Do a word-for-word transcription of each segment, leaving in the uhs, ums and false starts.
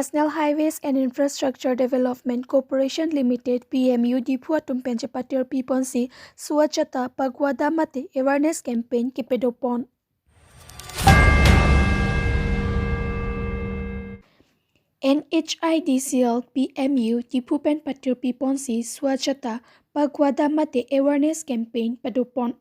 National Highways and Infrastructure Development Corporation Limited, P M U, Diphu atum pen chepatir piponsi Swachhata Pakhwada mate awareness campaign kepadopon. N H I D C L P M U Diphu pen patir piponsi Swachhata Pakhwada mate awareness campaign padopon.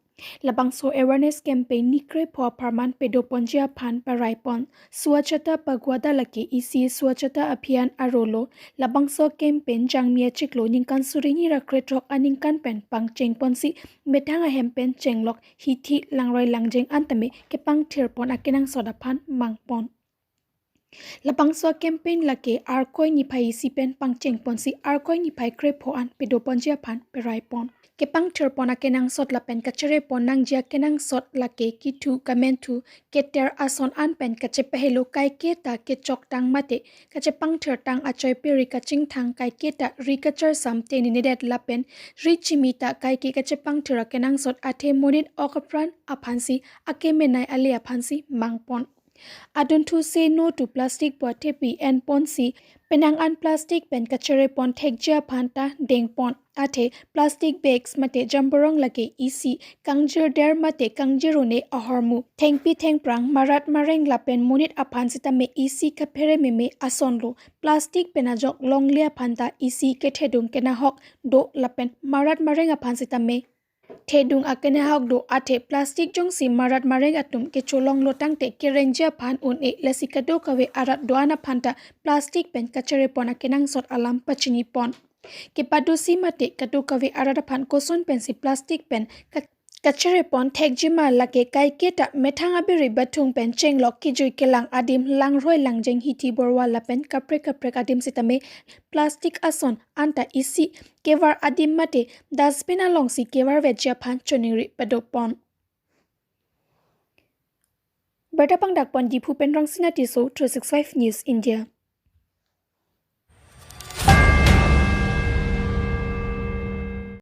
Labangso awareness campaign ni krepho apharman padoponji aphan paraipon. Swachhata Pakhwada lake isi Swachhata Abhiyan arolo. Labangso campaign Jangmi achiklo ningkan suri hini ra krethrok aningkan pen pangchengponsi methang ahem pen chenglok hithi langroi langjeng an tame kepangthirpon akenangsot aphan mangpon. Labangso campaign lake Arkoi niphai isi pen pangchengponsi Arkoi niphai krepho an padoponji aphan paraipon. Kepangthirpon akenangsot lapen kacherepon nangji akenangsot lake kithu kamenthu keter ason an pen kachepahelo kaiketa kechoktang mate kachepangthirtang achoi peri kachingthang kaiketa ri kacharsam teninedet lapen ri chimita kaike kachepangthir akenangsot athe monit ok apran aphansi akemenei ale aphansi mangpon. Adunthu Say No to Plastic pu athepi enponsi penang an plastic pen kacherepon thekji aphan ta dengpon. Athe plastic bags mate jamborong lake isi kangjirder mate kangjir un-e ahormu, thengpi thengphrang, marat mareng lapen monit aphan sitame isi kaphere meme asonlo. Plastic pen ajok longle aphan ta isi kethedung kenahok do lapen marat mareng aphan sitame thedung akenahok do. Athe plastic jongsi marat mareng atum kecholonglo tangte kerengji aphan un-e, lasi kadokave arat do-an aphan ta plastic pen kacherepon akenangsot alam pachinipon. Kepadosi mate kadokave arat aphan koson pensi plastic pen ka- kacherepon thekji ma lake kaiketa methang abiri bathung pen chenglok kijui kelang adim langroi langjeng hithi borwa lapen kaprek kaprek adim sitame plastic ason anta isi kevar adim mate dustbin alongsi kevarvetji aphan choningri padopon. Birta pangdakpon Diphu pen Rangsina Tisso, three six five News India.